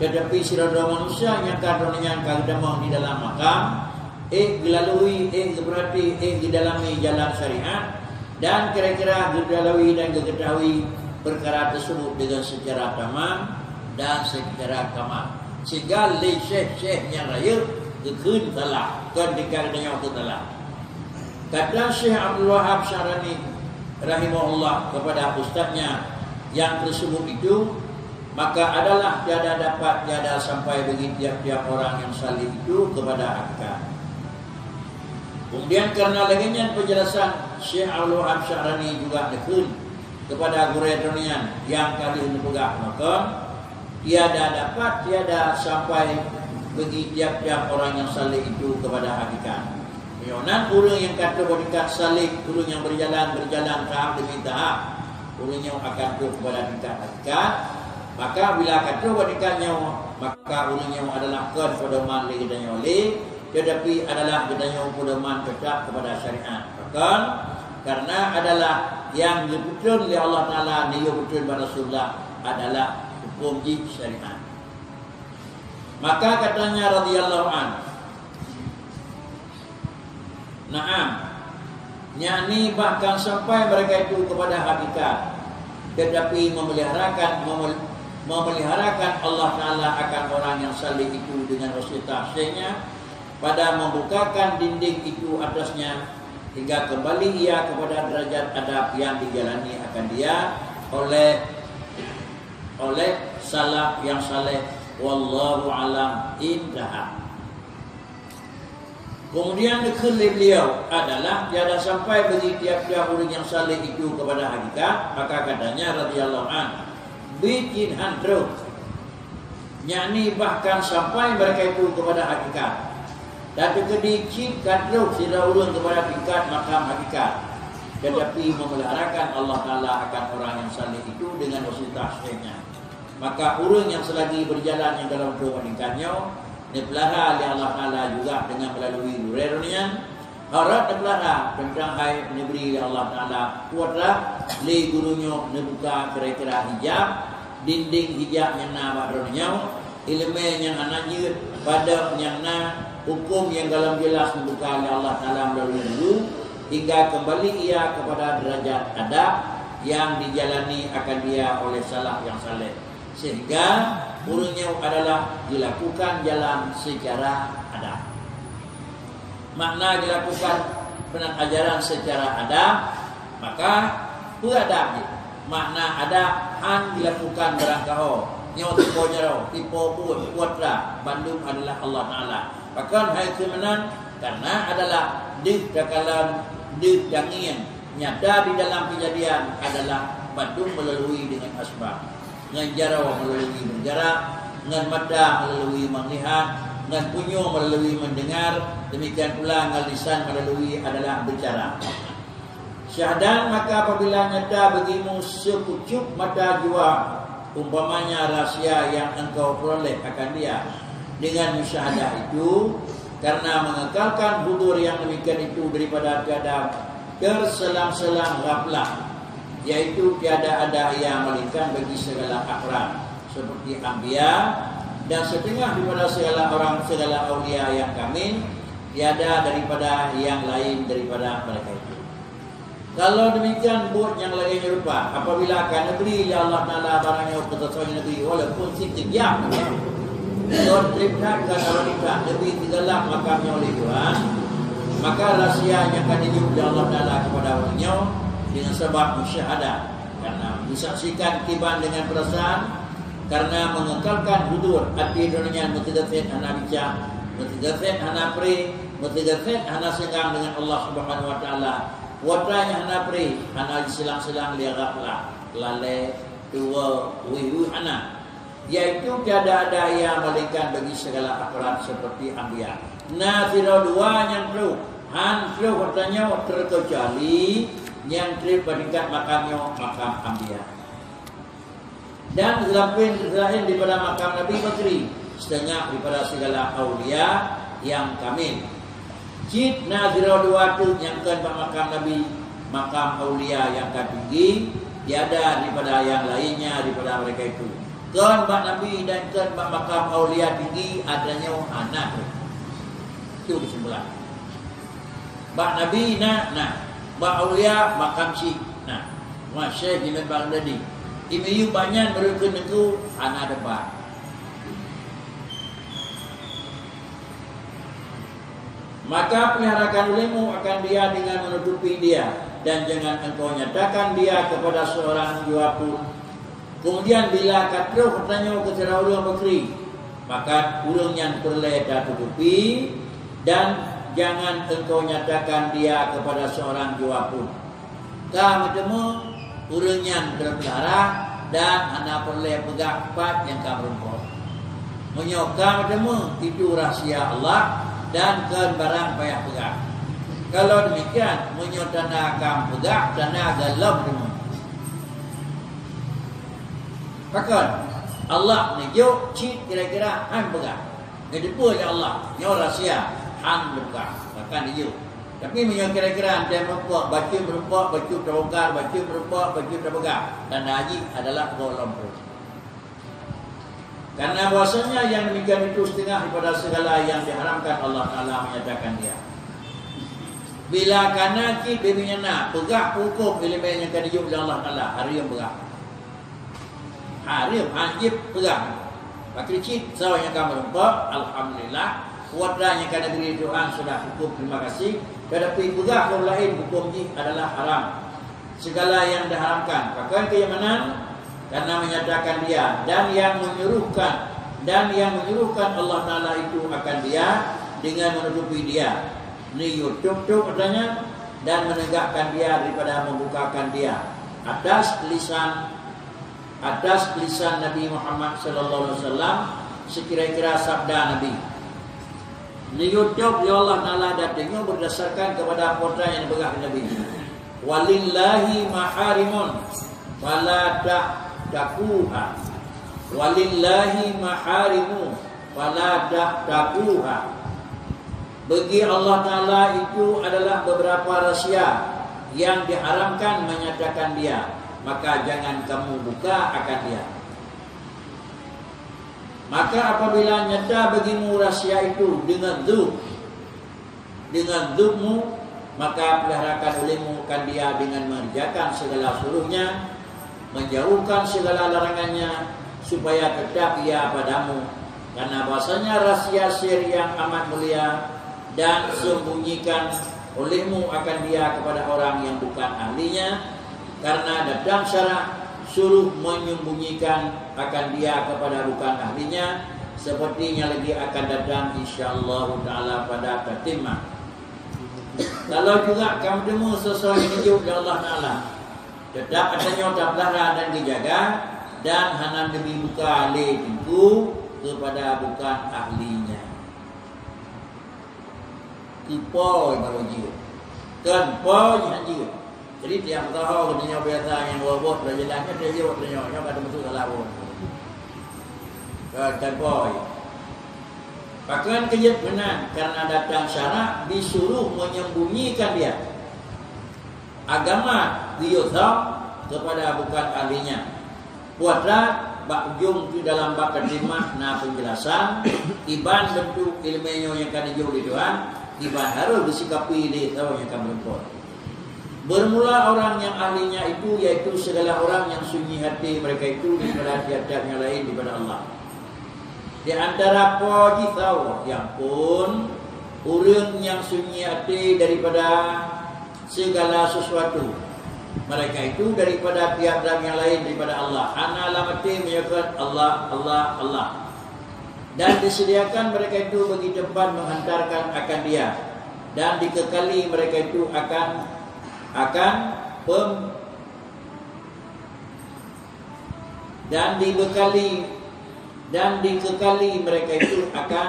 tetapi sidroe-droe manusia nyang ka droe nyan ka geutamong di dalam makam, ék geulalui, ék geupeurati, ék geudalami jalan syariat, dan kira-kira geulalui dan geugeutahui perkara tersebut dengan secara tamam dan secara kamal. Sehingga lé syekh-syekh nyang rayeuk geukheun salah, kon tingkat geutanyoe kheun salah. Kata Syekh Abdul Wahab Sya'rani rahimahullah kepada ustaznya yang tersebut itu, maka adalah tiada dapat, tiada sampai bagi tiap-tiap orang yang saleh itu kepada hakikat. Kemudian karena lagée nyan penjelasan Syekh Abdul Wahab Sya'rani juga geukheun kepada gurée droe nyan nyang ka lheueh neupeugah makon, tiada dapat, tiada sampai bagi tiap-tiap orang yang saleh itu kepada hakikat. Meunyoe nan ureuëng nyang ka troh bak tingkat saleh, ureuëng nyang berjalan, berjalan tahap demi tahap, ureuëng nyoe akan troh kepada tingkat hakikat. Maka bila ka troh bak tingkat nyoe, maka ureuëng nyoe adalah kon pedoman lé geutanyoe lé, tetapi adalah geutanyoe pedoman tetap kepada syariat. Pakon? Karena adalah nyang geupeutrön lé Allah Taala, neuyue peutrön bak Rasulullah adalah huköm jih syariat. Maka katanya radhiyallahu anhu, "Na'am, yakni bahkan sampai mereka itu kepada hakikat, tetapi memeliharakan, memel-, memeliharakan Allah Taala akan orang yang saleh itu dengan wasilah syekhnya, pada membukakan dinding itu atasnya, hingga kembali ia kepada derajat adab yang dijalani akan dia oleh, oleh salaf yang saleh. Wallahu a'lam." Intaha. Kemudian geukheun lé beliau adalah tiada sampai bagi tiap-tiap ureuëng nyang saleh itu kepada hakikat, maka katanya radhiyallahu anhu, "Bikin han troh." Yakni bahkan sampai mereka itu kepada hakikat. Dan teukeudi cit ka troh sidroe ureuëng kepada tingkat makam hakikat, tetapi memeliharakan Allah Taala akan orang yang saleh itu dengan wasilah syekhnya. Maka ureuëng nyang seulagi beujalan nyang golom trok nibak tingkat nyoe, neupeulara lé Allah Taala juga deungon meulalui gurée droeneuh nyan, harôh neupeulara teuntang hai neubri lé Allah Taala kuasa lé guru nyoe neubuka kira-kira hijab, dinding hijab nyang na bak droeneuh nyoe, iéleumé nyang hana jeuet, padang nyang na, huköm nyang golom jeulaih neubuka lé Allah Taala meulalui guru, hingga keumbali ia keupada deurajat adab nyang dijalani akan dia oleh salaf nyang saleh. Sehingga ureuëng nyoe adalah dilakukan jalan secara adab. Makna dilakukan peunajaran secara adab, maka peue adab jih? Makna adab hán dilakukan barangkaho, nyoe tipo jaroe, tipo buet, putra, bandum adalah Allah Taala. Pakon hai keu meunan? Karena adalah deuh takalon, deuh tangieng, nyata di dalam kejadian adalah bandum melalui dengan asbab. Ngon jaroe melalui meujarak, ngon mata melalui meulihat, ngon punyueng melalui mendengar, demikian pula ngon lisan melalui adalah bicara. Syahadat, maka apabila nyata bagimu seukucup mata jua, umpamanya rahsia yang engkau peroleh akan dia, dengan musyahadah itu, karena mengekalkan hudur yang demikian itu daripada tiada terselang-selang ghaflah, yaitu tiada ada ia melainkan bagi segala akram, seperti anbiya, dan setengah daripada segala orang, segala aulia yang kamil, tiada daripada yang lain daripada mereka itu. Kalau demikian, buet nyang lagée nyoe rupa, apabila ka neubri lé Allah Taala barang nyoe keu soe-soe nyang neubri, walaupun sikeudiam, kon treb that, kon arah that, neubri sigalak makam nyoe lé Tuhan, maka rahsia nyang ka neujok lé Allah Taala kepada ureuëng nyoe dengan sabab musyahadah, karena disaksikan kiban dengan perasaan, karena mengekalkan hudur, até droeneuh nyan meuteugét hana bica, meuteugét hana pré, meuteugét hana seunggang dengan Allah Subhanahu Wa Taala. Watée nyan hana pré, hana jisilang-silang lé ghaflah, lalée, tuwoe, weueh-weueh hana. Yaitu tiada ada ia melainkan bagi segala akram seperti anbiya. Na sidroe dua nyang trok, hán trok watée nyoe terkecuali nyang treb bak tingkat makam nyoe makam anbiya. Dan seulaén, seulaén daripada makam Nabi Bakri, setengah daripada segala aulia nyang kamil. Cit na sidroe dua teuk nyang kon bak makam Nabi, makam aulia nyang ka tinggi, tiada daripada nyang lainnya daripada mereka itu. Kon bak Nabi dan kon bak makam aulia tinggi, atra nyoe hana teuk. Itu kesimpulan. Bak Nabi na, na. Bak aulia makam syik na. Wah, Syekh Junaid Baghdadi. Imiyup bak nyan baru keu neugui hana debat. Maka peliharakan ulému akan dia dengan menutupi dia, dan jangan engkau nyatakan dia kepada seorang jua pun. Kemudian bila ka troh tanyoe keu sidroe ureuëng Bakri, maka ureuëng nyan peureulée tatutupi, dan jangan engkau nyatakan dia kepada seorang jua pun. Ka meuteumé ureuëng nyan keuneuk peulihara dan hana peureulée peugah pat nyang ka meurumpok. Meunyoe ka meuteumé, itu rahsia Allah dan kon barang payah peugah. Kalau demikian, meunyoe tanda ka meupeugah, tanda golom teumé. Pakon? Allah neujok cit kira-kira hán peugah. Neuteupeue lé Allah, nyoe rahsia, hán neupeugah. Bahkan neujok. Tapi meunyoe kira-kira antée meurumpok, bacut meurumpok, bacut tabongkar, bacut meurumpok, bacut tapeugah, tanda jih adalah gohlom troh. Karena bahwasanya yang demikian itu setengah daripada segala yang diharamkan Allah Taala menyatakan dia. Bila kana cit beumeunyan na, peugah huköm iéleumé nyang ka neujok lé Allah Taala, hareuem peugah. Hareuem, wajéb peugah. Pakri cit, soe nyang ka meurumpok, alhamdulillah. Kuat nyang ka neubri Tuhan sudah huköm terima kasih. Tetapi peugah keu laén huköm jih adalah haram. Segala yang diharamkan, pakon keu nyang meunan, karena menyatakan dia, dan yang menyuruhkan, dan yang menyuruhkan Allah Taala itu akan dia dengan menutupi dia. Neuyue tôp-tôp katanya dan menegakkan dia daripada membukakan dia atas lisan, atas lisan Nabi Muhammad sallallahu alaihi wasallam, sekira-kira sabda Nabi. Neuyue tôp lé Allah Taala dan deungoe berdasarkan kepada apa nyang dipeugah Nabi. Walillahi maharimun fala ta'taquha. Walillahi maharimu fala tahtakuha. Bagi Allah Ta'ala itu adalah beberapa rahsia yang diharamkan menyatakan dia, maka jangan kamu buka akan dia. Maka apabila nyata bagimu rahsia itu dengan zub, dengan zubmu, maka peliharakan olehmu akan dia dengan mengerjakan segala suruhnya, menjauhkan segala larangannya, supaya tetap ia padamu. Karena bahasanya rahsia sir yang amat mulia dan sembunyikan olehmu akan dia kepada orang yang bukan ahlinya, karena datang syarak suruh menyembunyikan akan dia kepada bukan ahlinya, sepertinya lagi akan datang, insya Allah Ta'ala, pada tatimah. Kalau juga kamu temu sesuatu yang dijok oleh Allah Ta'ala, tetap katanya tapelihara dan dijaga, dan hana dibuka lé teungku kepada bukan ahlinya. Keu po baru jeuet. Kon po nyang jeuet. Jadi tiang meusaho geutanyoe biasa nyang boh-boh beujalan nyoe, dia jaweueb tanyoe, nyoe ka teumasuk salah boh. Kon, kon po. Pakon keu jeuet meunan, karena datang syarak disuruh menyembunyikan dia. Agama geuyue thom kepada bukan ahlinya. Puasa bak ujong di dalam bab tatimah na penjelasan, kiban bentuk ileumèe nyoe nyang ka dijok lé Tuhan, kiban harôh geusikapi lé saboh nyang ka meurumpok. Bermula orang yang ahlinya itu, yaitu segala orang yang sunyi hati mereka itu daripada tiap-tiap yang lain daripada Allah. Di antara po jih saboh, ya ampôn, ureuëng nyang sunyi hati daripada segala sesuatu. Mereka itu daripada tiap-tiap yang lain daripada Allah. Hana lam até meunyoe Allah, Allah, Allah. Dan disediakan mereka itu bagi tempat menghantarkan akan dia. Dan dikekali mereka itu akan, akan pem-, dan dibekali, dan dikekali mereka itu akan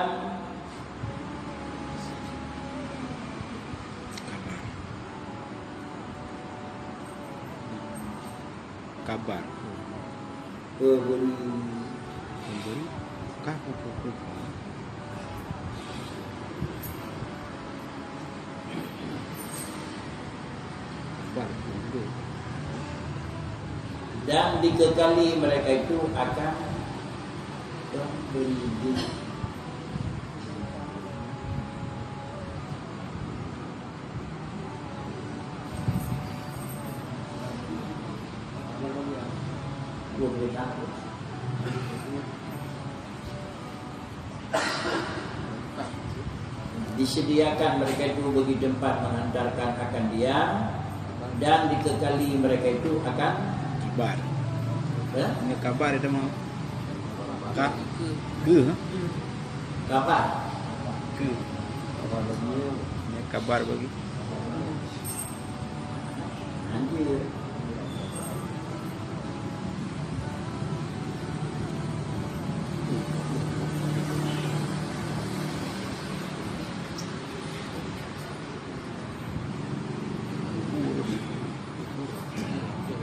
kabar. Kabar. Pemberi. Pemberi. Kah, kah, kah, kah. Kabar. Dan dikekali mereka itu akan pemberi. Disediakan mereka itu bagi tempat menghantarkan akan dia dan dikekali mereka itu akan kabar. Ya? Ini kabar itu mau ka ke, ha? Kabar. Ke. Ini kabar bagi.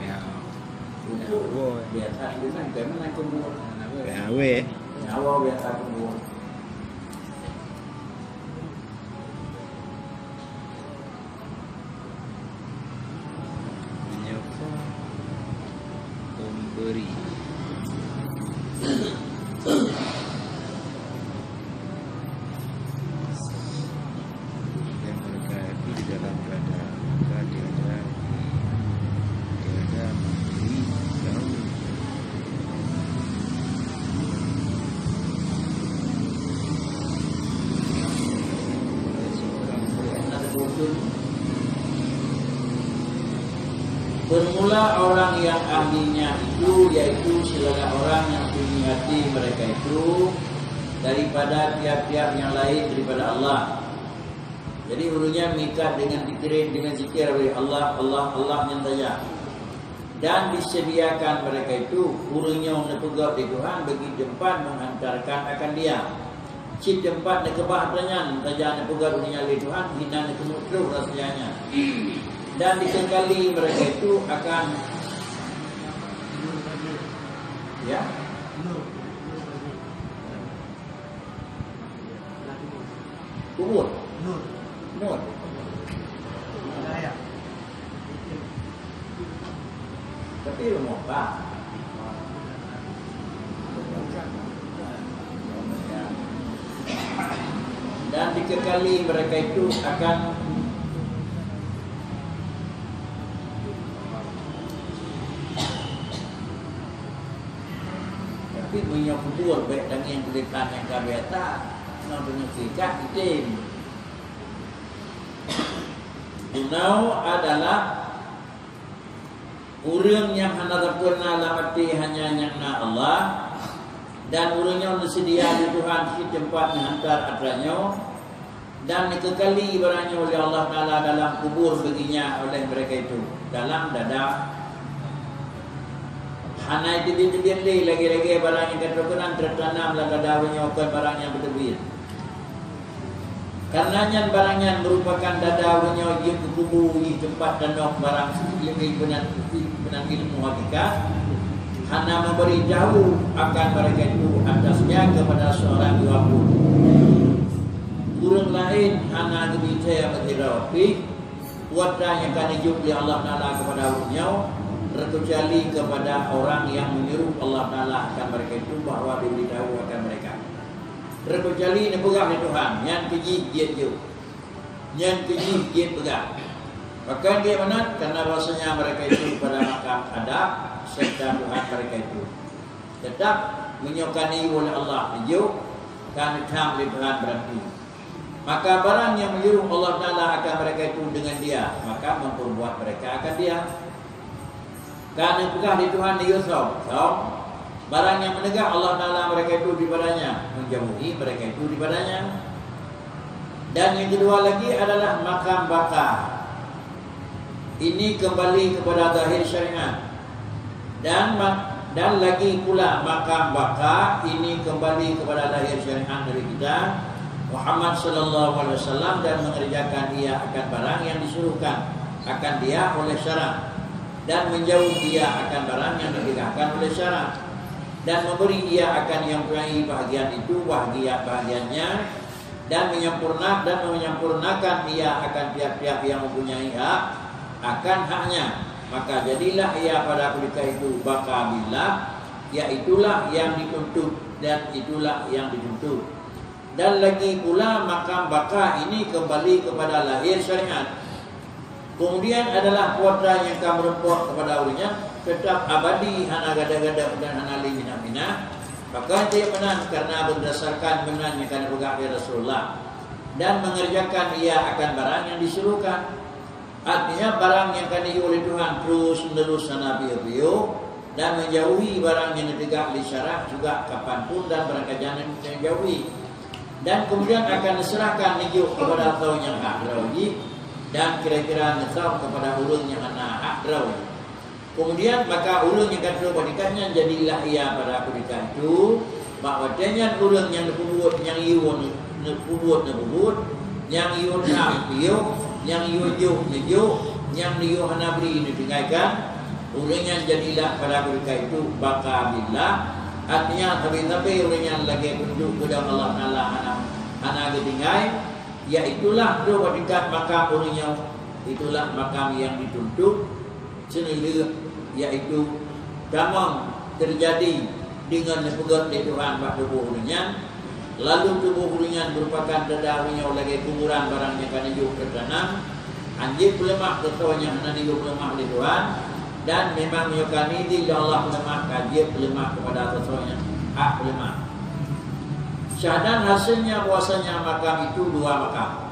Ya. Ya, weh. Ya, weh. Menyokong pemberi. Dan mereka itu di dalam keadaan, maka tiada, tiada memberi tahu. Bermula orang yang ahlinya itu, yaitu segala orang yang sunyi hati mereka itu, daripada tiap-tiap yang lain daripada Allah. Jadi, ureuëng nyan meuikat dengan zikir, dengan zikir oleh Allah, Allah, Allah nyan saja. Dan disediakan mereka itu, ureuëng nyang neupeugét lé Tuhan bagi tempat menghantarkan akan dia. Cit tempat neukeubah tanyan saja neupeugét ureuëng nyan lé Tuhan, hina neukeuneuk troh rahsia nyan. Dan dikekali mereka itu akan, ya, Kubur. Nur. Nur. Tapi rumoh bak. Dan dikekali mereka itu akan, tapi meunyoe kubur, baik tangieng tulisan nyang ka biasa, ngon meunyoe sikat, item. Bunoe adalah ureuëng nyang hana sapeue na lam até, hanya nyang na Allah, dan ureuëng nyoe neuseudia lé Tuhan cit teumpat neuhantar atra nyoe, dan neukekali barang nyoe lé Allah Taala dalam kubur beuginyak oleh mereka itu, dalam dada. Hana teubiet-teubiet lé, lagée-lagée barang nyang ka teukeunang teutanam lam dada ureuëng nyoe, kon barang nyang beuteubiet. Karena nyan barang nyan merupakan dada ureuëng nyoe jeuet keu kubu, jih teumpat tanoh barang seuiman meunan, meunan ilmu hakikat, hana memberi tahu akan mereka itu atasnya kepada seorang dua pun. Ureuëng laén hana geubri that meusidroe pih kuasa nyang ka neujok lé Allah Taala kepada ureuëng nyoe, terkecuali kepada orang yang menyuruh Allah Taala akan mereka itu bahwa diberitahu akan mereka. Terkecuali neupeugah lé Tuhan, nyan keu jih jeuet jok. Nyan keu jih jeuet peugah. Pakon jeuet meunan? Karena bahwasanya mereka itu pada makam adab serta Tuhan mereka itu. Tetap meunyoe ka neuyue lé Allah neujok, ka neutham lé Tuhan berarti. Maka barang yang menyuruh Allah Taala akan mereka itu dengan dia, maka memperbuat mereka akan dia. Ka neupeugah lé Tuhan neuyue song, song. Barang nyang meunegah Allah Taala mereka itu daripadanya, menjauhi mereka itu daripadanya. Dan yang kedua lagi adalah makam baka. Ini kembali kepada zahir syariat. Dan ma-, dan lagi pula makam baka ini kembali kepada zahir syariat Nabi kita Muhammad sallallahu alaihi wasallam dan mengerjakan ia akan barang yang disuruhkan akan dia oleh syarak. Dan menjauh ia akan barang yang ditegakkan oleh syarak, dan memberi ia akan yang mempunyai bahagian itu bahagian-bahagiannya, dan menyempurna-, dan menyempurnakan ia akan tiap-tiap yang mempunyai hak akan haknya. Maka jadilah ia pada ketika itu baka billah, iaitulah yang dituntut dan itulah yang dituntut. Dan lagi pula makam baka ini kembali kepada lahir syariat. Kemudian adalah kuasa nyang ka meureumpok kepada ureuëng nyan tetap abadi, hana gadôh-gadôh dan hana lé minah-minah. Maka jeuet meunan karena berdasarkan meunan nyang ka neupeugah lé Rasulullah. Dan mengerjakan ia akan barang yang disuruhkan. Artinya, barang nyang ka neuyue lé Tuhan terus-menerus hana piôh-piôh, dan menjauhi barang nyang neutegak lé syarak juga kapanpun dan barang kajan neujauhi. Dan kemudian akan neuserahkan neujok kepada soe nyang hak droe jih, dan kira-kira neusoe kepada ureuëng nyang hana hak droe jih. Kemudian maka ureuëng nyang ka trok bak tingkat nyan jadilah ia pada ketika itu, bak watée nyan ureuëng nyang neupeubuet nyang yue, neupeubuet neupeubuet, nyang yue tham piôh, nyang yue jok neujok, nyang neuyue hana bri neutinggaikan, ureuëng nyan jadilah pada ketika itu baka billah, artinya sabe-sabe ureuëng nyan lagée tunjuk keudong Allah Taala hana, hana geutinggai, iaitulah trok bak tingkat makam ureuëng nyoe, itulah makam yang dituntut. Seuneulheueh, yaitu tamong teujadi deungon neupeugét lé Tuhan bak tuboh ureuëng nyan, lalu tuboh ureuëng nyan meurupakan dada ureuëng nyoe lagée kuburan barang nyang ka neujok teutanam, hanjeuet peuleumah keu soe nyang hana neuyue peuleumah lé Tuhan, dan memang meunyoe ka neudin lé Allah peuleumah, ka jeuet peuleumah keupada soe nyang hak peuleumah. Syahdan hasilnya bahwasanya makam itu dua makam.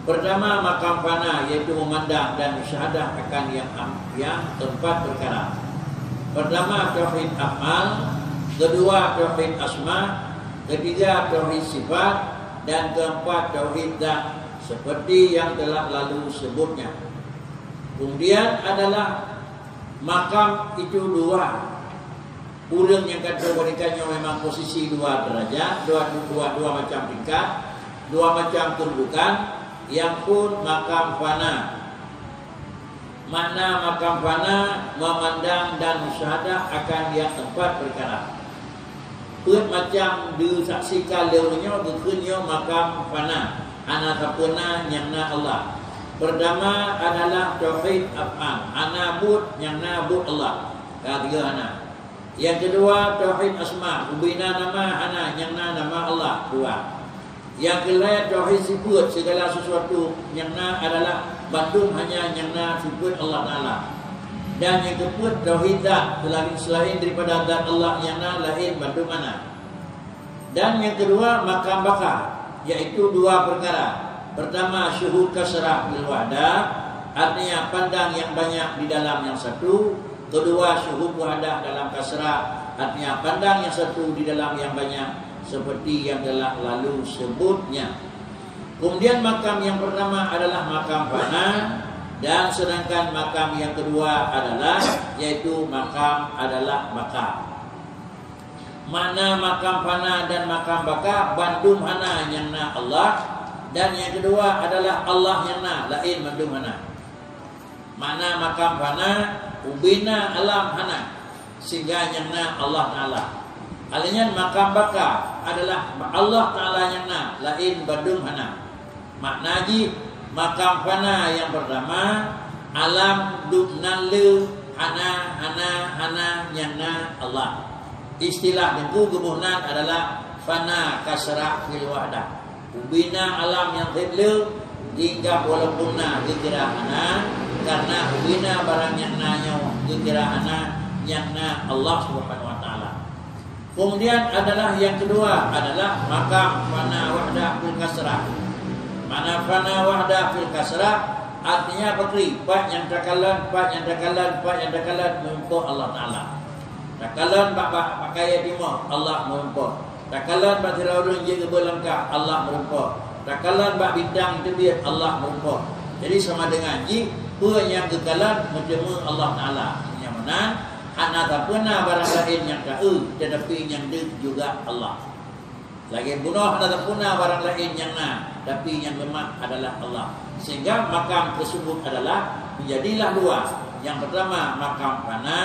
Pertama, makam fana, yaitu memandang dan musyahadah akan yang am-, yang keempat perkara. Pertama, tauhid af'al, kedua, tauhid asma, ketiga, tauhid sifat, dan keempat, tauhid zat, seperti yang telah lalu sebutnya. Kemudian adalah makam itu dua. Ureuëng nyang ka trok bak tingkat nyoe memang posisi dua derajat, dua, dua, dua macam tingkat, dua macam kedudukan, yang pun makam fana. Makna makam fana memandang dan musyahadah akan yang empat perkara. Peuet macam disaksikan lé ureuëng nyoe geukheun nyoe makam fana. Hana sapeue na nyang na Allah. Peurtama adalah tauhid af'al, hana buet nyang na buet Allah. Ka tiga hana. Nyang keudua tauhid asma, ubena nama hana nyang na nama Allah, dua. Nyang keulhèe tauhid sifeut, segala sesuatu nyang na adalah bandum hanya nyang na sifeut Allah Taala. Dan nyang keupeuet tauhid zat, seulain, seulain daripada zat Allah nyang na laén bandum hana. Dan nyang keudua makam baka, yaitu dua peukara. Peurtama syuhud kasrah fil wahdah, artinya pandang nyang banyak di dalam nyang satu. Keudua syuhud wahdah dalam kasrah, artinya pandang nyang satu di dalam nyang banyak, seperti nyang telah lalu sebutnya. Kemudian makam nyang peurtama adalah makam fana, dan sedangkan makam nyang keudua adalah, yaitu makam adalah baka. Makna makam fana dan makam baka, bandum hana nyang na Allah, dan nyang keudua adalah Allah nyang na, laén bandum hana. Makna makam fana, ubena alam hana, sehingga nyang na Allah Taala. Alèh nyan makam baka adalah Allah Taala nyang na, laén bandum hana. Makna jih, makam fana nyang peurtama, alam dum nan le, hana, hana, hana nyang na Allah. Istilah Teungku geuboh nan adalah fana kasrah fil wahdah. Ubena alam nyang seb le, hingga walaupun na geukira hana, karena ubena barang nyang na nyoe geukira hana, nyang na Allah Subhanahu wa Taala. Kemudian adalah nyang keudua adalah makam fana wahdah fil kasrah. Makna fana wahdah fil kasrah, artinya pakri, pat nyang takalon, pat nyang takalon, pat nyang takalon meurumpok Allah Taala. Takalon bak, bak, bak kayèe timoh, Allah meurumpok. Takalon bak sidroe ureueng jeuet keu beulangkah, Allah meurumpok. Takalon bak bintang teubiet, Allah meurumpok. Jadi sama dengan jih, peue nyang geukalon meuteumé Allah Taala. Nyang meunan, hana sapeue na barang laén nyang ta-eu, tetapi nyang deuh juga Allah. Lagèe bunoe hana sapeue na barang laén nyang na, tapi nyang leumah adalah Allah. Sehingga makam tersebut adalah menjadilah dua. Yang pertama makam fana,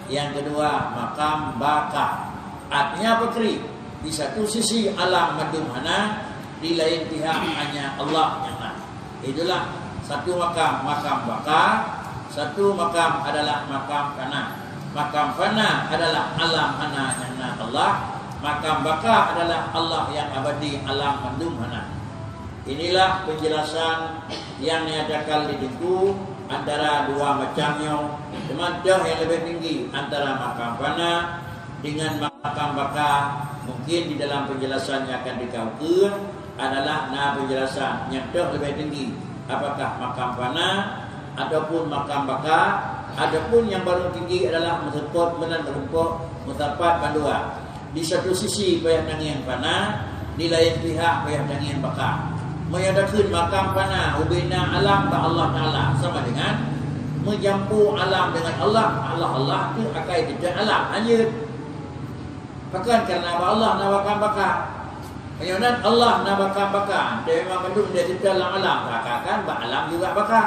yang kedua makam baka. Artinya apa kri? Di satu sisi alam mandum hana, di lain pihak hanya Allah nyang na. Itulah satu makam, makam baka, satu makam adalah makam fana. Makam fana adalah alam hana nyang na Allah, makam baka adalah Allah yang abadi, alam mandum hana. Inilah penjelasan yang nyatakan di Teungku antara dua macam nyoe, teuma toh yang lebih tinggi antara makam fana dengan makam baka. Mungkin di dalam penjelasan yang akan dikaukeun adalah na penjelasan nyang toh leubeh tinggi, apakah makam fana ataupun makam baka, ataupun nyang barô tinggi adalah meuseupôt meunan meurumpok meusapat bandua. Di satu sisi payah tangieng fana, di lain pihak payah tangieng baka. Meunyoe takheun makam fana ubena alam bak Allah Taala sama dengan meujampu alam dengan Allah, Allah, Allah tu akai teuntèe alam, hanjeuet. Pakon? Karena bak Allah na makam baka. Meunyoe nan Allah na makam baka, dan memang mandum dia cipta lam alam, maka kan bak alam juga baka.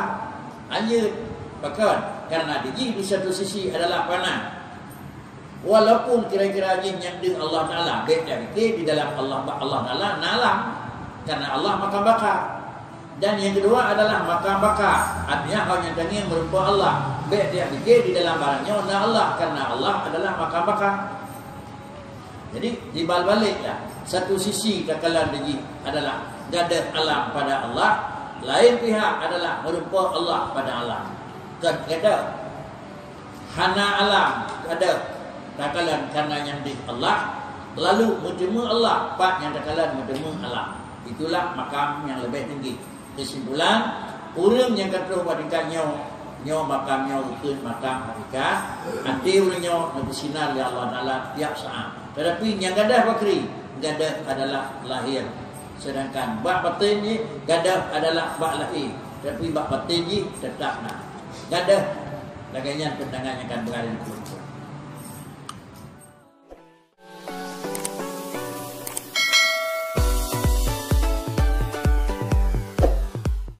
Hanjeuet. Pakon? Karena di jih di satu sisi adalah fana. Walaupun kira-kira jih nyang deuh Allah Taala, bèk tapike di dalam Allah, bak Allah Taala na alam. Karena Allah makam baka. Dan yang kedua adalah makam baka. Artinya, hana tangieng meurumpok Allah. Bèk tapike di dalam barang nyoe na Allah, karena Allah adalah makam baka. Jadi, dibal-balek lah. Satu sisi takalon di jih adalah gadôh alam pada Allah, lain pihak adalah meurumpok Allah pada alam. Kon gadôh. Hana alam gadôh takalon karena nyang deuh Allah, lalu meuteumé Allah pat nyang takalon meuteumé alam. Itulah makam nyang leubeh tinggi. Keusimpulan, ureueng nyang ka troh bak tingkat nyoe, nyoe makam nyoe geukheun makam hakikat, até ureueng nyoe neupeusinan lé Allah Taala tiap saát. Tetapi nyang gadôh pakri, gadôh adalah lahé. Sedangkan bak batén jih, gadôh adalah bak lahé, tetapi bak batén jih teutap na. Gadôh, lagèe nyan peundangan nyang ka beurani.